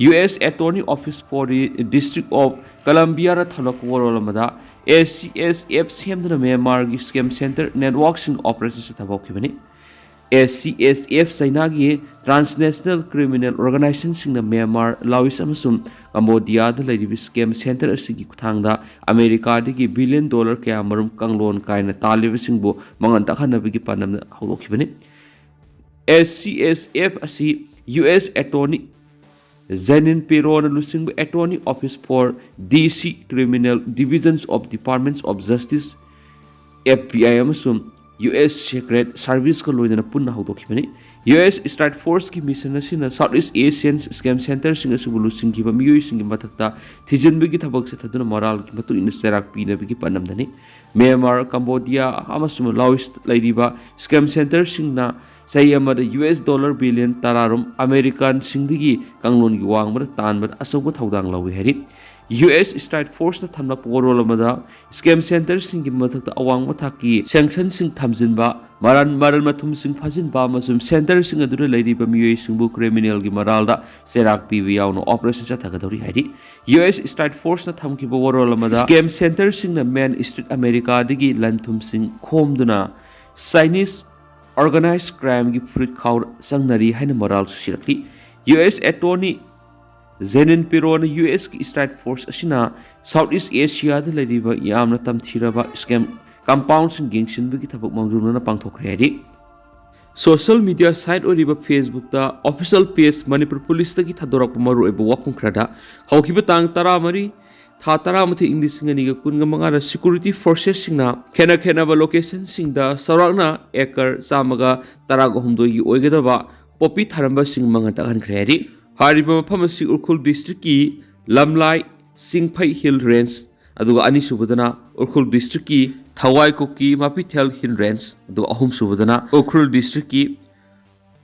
U S Attorney Office for the District of Columbia-ꯅ ꯊꯝꯂꯛꯄ ꯋꯥꯔꯣꯜ ꯑꯃꯗ, ꯑꯦꯁ ꯁꯤ ꯑꯦꯁ ꯑꯦꯐ ꯁꯦꯝꯗꯨꯅ ꯃ꯭ꯌꯥꯟꯃꯥꯔꯒꯤ ꯁ꯭ꯀꯦꯝ ꯁꯦꯟꯇꯔ ꯅꯦꯠꯋꯥꯔꯛꯁꯤꯡ ꯑꯣꯄꯔꯦꯁꯟ ꯆꯠꯊꯕ ꯍꯧꯈꯤꯕꯅꯤ꯫ ꯑꯦꯁ ꯁꯤ ꯑꯦꯁ ꯑꯦꯐ ꯆꯩꯅꯥꯒꯤ ꯇ꯭ꯔꯥꯟꯁꯅꯦꯁꯅꯦꯜ ꯀ꯭ꯔꯤꯃꯤꯅꯦꯜ ꯑꯣꯔꯒꯅꯥꯏꯖꯦꯁꯟꯁꯤꯡꯅ ꯃ꯭ꯌꯥꯟꯃꯥꯔ, ꯂꯥꯑꯣꯁ ꯑꯃꯁꯨꯡ ꯀꯝꯕꯣꯗꯤꯌꯥꯗ ꯂꯩꯔꯤꯕ scam center ꯑꯁꯤꯒꯤ ꯈꯨꯠꯊꯥꯡꯗ ꯑꯃꯦꯔꯤꯀꯥꯗꯒꯤ billion dollar ꯀꯌꯥ ꯃꯔꯨꯝ ꯀꯥꯡꯂꯣꯟ ꯀꯥꯏꯅ ꯇꯥꯜꯂꯤꯕꯁꯤꯡꯕꯨ ꯃꯉꯥꯟ ꯇꯥꯛꯍꯟꯅꯕꯒꯤ ꯄꯥꯟꯗꯝꯅ ꯍꯧꯗꯣꯛꯈꯤꯕꯅꯤ꯫ S C S F ꯑꯁꯤ U S Attorney Jeanine Pirro ꯅ ꯂꯨꯆꯤꯡꯕ Attorney Office for D C Criminal Divisions of Departments of Justice, F B I, ꯑꯃꯁꯨꯡ U S Secret Service ꯀ ꯂꯣꯏꯅꯅ ꯄꯨꯟꯅ ꯍꯧꯗꯣꯛꯈꯤꯕꯅꯤ꯫ U S Strike Force ꯀꯤ mission ꯑꯁꯤꯅ Southeast Asian scam center ꯁꯤꯡ ꯑꯁꯤꯕꯨ ꯂꯨꯆꯤꯡꯈꯤꯕ ꯃꯤꯑꯣꯏꯁꯤꯡꯒꯤ ꯃꯊꯛꯇ ꯊꯤꯖꯤꯟꯕꯒꯤ ꯊꯕꯛ ꯆꯠꯊꯗꯨꯅ ꯃꯔꯥꯜꯒꯤ ꯃꯇꯨꯡ ꯏꯟꯅ ꯆꯩꯔꯥꯛ ꯄꯤꯅꯕꯒꯤ ꯄꯥꯟꯗꯝꯗꯅꯤ꯫ ꯃ꯭ꯌꯥꯟꯃꯥꯔ, ꯀꯝꯕꯣꯗꯤꯌꯥ ꯑꯃꯁꯨꯡ ꯂꯥꯑꯣꯁꯇ ꯂꯩꯔꯤꯕ scam center ꯁꯤꯡꯅ ꯆꯍꯤ ꯑꯃꯗ U S dollar billion ꯇꯔꯥꯔꯣꯝ ꯑꯃꯦꯔꯤꯀꯥꯟꯁꯤꯡꯗꯒꯤ ꯀꯥꯡꯂꯣꯟꯒꯤ ꯋꯥꯡꯃꯗ ꯇꯥꯟꯕꯗ ꯑꯆꯧꯕ ꯊꯧꯗꯥꯡ ꯂꯧꯏ ꯍꯥꯏꯔꯤ꯫ U S Strike Force ꯅ ꯊꯝꯂꯛꯄ ꯋꯥꯔꯣꯜ ꯑꯃꯗ, scam center ꯁꯤꯡꯒꯤ ꯃꯊꯛꯇ ꯑꯋꯥꯡꯕ ꯊꯥꯛꯀꯤ sanction ꯁꯤꯡ ꯊꯝꯖꯤꯟꯕ, ꯃꯔꯟ ꯃꯔꯟ ꯃꯊꯨꯝꯁꯤꯡ ꯐꯥꯖꯤꯟꯕ ꯑꯃꯁꯨꯡ center ꯁꯤꯡ ꯑꯗꯨꯗ ꯂꯩꯔꯤꯕ ꯃꯤꯑꯣꯏꯁꯤꯡꯕꯨ criminal ꯒꯤ ꯃꯔꯥꯜꯗ ꯆꯩꯔꯥꯛ ꯄꯤꯕ ꯌꯥꯎꯅ operation ꯆꯠꯊꯒꯗꯧꯔꯤ ꯍꯥꯏꯔꯤ꯫ U S Strike Force ꯅ ꯊꯝꯈꯤꯕ ꯋꯥꯔꯣꯜ ꯑꯃꯗ, scam center ꯁꯤꯡꯅ Main Street America ꯗꯒꯤ ꯂꯟ ꯊꯨꯝꯁꯤꯡ ꯈꯣꯝꯗꯨꯅ Chinese organized crime ꯒꯤ ꯐꯨꯔꯤꯠ ꯈꯥꯎꯗ ꯆꯪꯅꯔꯤ ꯍꯥꯏꯅ ꯃꯔꯥꯜꯁꯨ ꯁꯤꯔꯛꯂꯤ꯫ U S Attorney Jeanine Pirro ꯅ U S ꯀꯤ Strike Force ꯑꯁꯤꯅ Southeast Asia ꯗ ꯂꯩꯔꯤꯕ ꯌꯥꯝꯅ ꯇꯝꯊꯤꯔꯕ scam compound ꯁꯤꯡ ꯌꯦꯡꯁꯤꯟꯕꯒꯤ ꯊꯕꯛ ꯃꯥꯡꯖꯧꯅꯅ ꯄꯥꯡꯊꯣꯛꯈ꯭ꯔꯦ ꯍꯥꯏꯔꯤ꯫ Social media site ꯑꯣꯏꯔꯤꯕ Facebook ꯇ official page ꯃꯅꯤꯄꯨꯔ ꯄꯨꯂꯤꯁꯇꯒꯤ ꯊꯥꯗꯣꯔꯛꯄ ꯃꯔꯨꯑꯣꯏꯕ ꯋꯥꯐꯝ ꯈꯔꯗ, ꯍꯧꯈꯤꯕ ꯇꯥꯡ ꯇꯔꯥꯃꯔꯤ, ꯊꯥ ꯇꯔꯥꯃꯥꯊꯣꯏ, ꯏꯪ ꯂꯤꯁꯤꯡ ꯑꯅꯤꯒ ꯀꯨꯟꯒ ꯃꯉꯥꯗ security forces ꯁꯤꯡꯅ ꯈꯦꯠꯅ ꯈꯦꯠꯅꯕ location ꯁꯤꯡꯗ ꯆꯥꯎꯔꯥꯛꯅ acre ꯆꯥꯝꯃꯒ ꯇꯔꯥꯒ ꯍꯨꯝꯗꯣꯏꯒꯤ ꯑꯣꯏꯒꯗꯕ poppy ꯊꯥꯔꯝꯕꯁꯤꯡ ꯃꯉꯥ ꯇꯥꯛꯍꯟꯈ꯭ꯔꯦ ꯍꯥꯏꯔꯤ꯫ ꯍꯥꯏꯔꯤꯕ ꯃꯐꯝ ꯑꯁꯤ ꯎꯈ꯭ꯔꯨꯜ district ꯀꯤ ꯂꯝꯂꯥꯏ ꯆꯤꯡꯐꯩ Hill Range, ꯑꯗꯨꯒ ꯑꯅꯤꯁꯨꯕꯗꯅ ꯎꯈ꯭ꯔꯨꯜ district ꯀꯤ ꯊꯋꯥꯏ ꯀꯨꯀꯤ ꯃꯥꯄꯤꯊꯦꯜ Hill Range, ꯑꯗꯨꯒ ꯑꯍꯨꯝꯁꯨꯕꯗꯅ ꯎꯈ꯭ꯔꯨꯜ district ꯀꯤ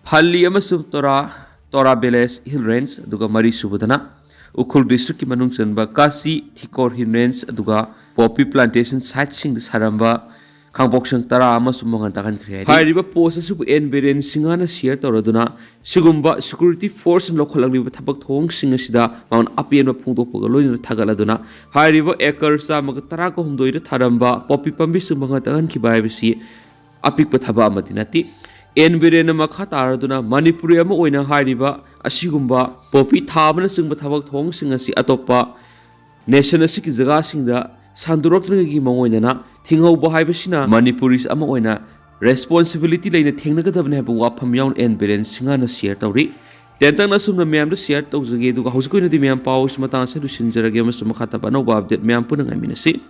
ꯐꯜꯂꯤ ꯑꯃꯁꯨꯡ ꯇꯣꯔꯥ, ꯇꯣꯔꯥ village Hill Range, ꯑꯗꯨꯒ ꯃꯔꯤꯁꯨꯕꯗꯅ ꯎꯈ꯭ꯔꯨꯜ district ꯀꯤ ꯃꯅꯨꯡ ꯆꯟꯕ ꯀꯥꯁꯤ ꯊꯤꯀꯣꯔ Hill Range, ꯑꯗꯨꯒ poppy plantation site ꯁꯤꯡꯗ ꯁꯥꯔꯝꯕ ꯈꯥꯡꯄꯣꯛꯁꯪ ꯇꯔꯥ ꯑꯃꯁꯨ ꯃꯉꯥꯟ ꯇꯥꯛꯍꯟꯈ꯭ꯔꯦ ꯍꯥꯏꯔꯤ꯫ ꯍꯥꯏꯔꯤꯕ post ꯑꯁꯤꯕꯨ N ꯕꯤꯔꯦꯟ ꯁꯤꯡꯍꯅ share ꯇꯧꯔꯗꯨꯅ ꯁꯤꯒꯨꯝꯕ security force ꯅ ꯂꯧꯈꯠꯂꯛꯂꯤꯕ ꯊꯕꯛ ꯊꯧꯑꯣꯡꯁꯤꯡ ꯑꯁꯤꯗ ꯃꯍꯥꯛꯅ ꯑꯄꯦꯟꯕ ꯐꯣꯡꯗꯣꯛꯄꯒ ꯂꯣꯏꯅꯅ ꯊꯥꯒꯠꯂꯗꯨꯅ, ꯍꯥꯏꯔꯤꯕ acre ꯆꯥꯝꯃꯒ ꯇꯔꯥꯒ ꯍꯨꯝꯗꯣꯏꯗ ꯊꯥꯔꯝꯕ poppy ꯄꯥꯝꯕꯤꯁꯤꯡ ꯃꯉꯥꯟ ꯇꯥꯛꯍꯟꯈꯤꯕ ꯍꯥꯏꯕꯁꯤ ꯑꯄꯤꯛꯄ ꯊꯕꯛ ꯑꯃꯗꯤ ꯅꯠꯇꯦ꯫ N ꯕꯤꯔꯦꯟꯅ ꯃꯈꯥ ꯇꯥꯔꯗꯨꯅ, ꯃꯅꯤꯄꯨꯔꯤ ꯑꯃ ꯑꯣꯏꯅ ꯍꯥꯏꯔꯤꯕ ꯑꯁꯤꯒꯨꯝꯕ ꯄꯣꯄꯤ ꯊꯥꯕꯅꯆꯤꯡꯕ ꯊꯕꯛ ꯊꯧꯑꯣꯡꯁꯤꯡ ꯑꯁꯤ ꯑꯇꯣꯞꯄ ꯅꯦꯁꯟ ꯑꯁꯤꯒꯤ ꯖꯒꯥꯁꯤꯡꯗ ꯁꯟꯗꯣꯔꯛꯇ꯭ꯔꯤꯉꯩꯒꯤ ꯃꯑꯣꯡ ꯑꯣꯏꯅꯅ ꯊꯤꯡꯍꯧꯕ ꯍꯥꯏꯕꯁꯤꯅ ꯃꯅꯤꯄꯨꯔꯤꯁ ꯑꯃ ꯑꯣꯏꯅ ꯔꯦꯁꯄꯣꯟꯁꯤꯕꯤꯂꯤꯇꯤ ꯂꯩꯅ ꯊꯦꯡꯅꯒꯗꯕꯅꯤ ꯍꯥꯏꯕ ꯋꯥꯐꯝ ꯌꯥꯎꯅ ꯑꯦꯟ ꯕꯤꯔꯦꯟ ꯁꯤꯡꯍꯅ ꯁꯤꯌꯔ ꯇꯧꯔꯤ꯫ ꯇꯦꯟꯇꯛꯅ ꯑꯁꯨꯝꯅ ꯃꯌꯥꯝꯗ ꯁꯤꯌꯔ ꯇꯧꯖꯒꯦ, ꯑꯗꯨꯒ ꯍꯧꯖꯤꯛꯀꯤ ꯑꯣꯏꯅꯗꯤ ꯃꯌꯥꯝ ꯄꯥꯎ ꯑꯁꯤ ꯃꯇꯥꯡ ꯑꯁꯤꯗ ꯂꯣꯏꯁꯤꯟꯖꯔꯒꯦ ꯑꯃꯁꯨꯡ ꯃꯈꯥ ꯇꯥꯕ ꯑꯅꯧꯕ ꯑꯞꯗꯦꯠ ꯃꯌꯥꯝ ꯄꯨꯟꯅ ꯉꯥꯏꯃꯤꯟꯅꯁꯤ꯫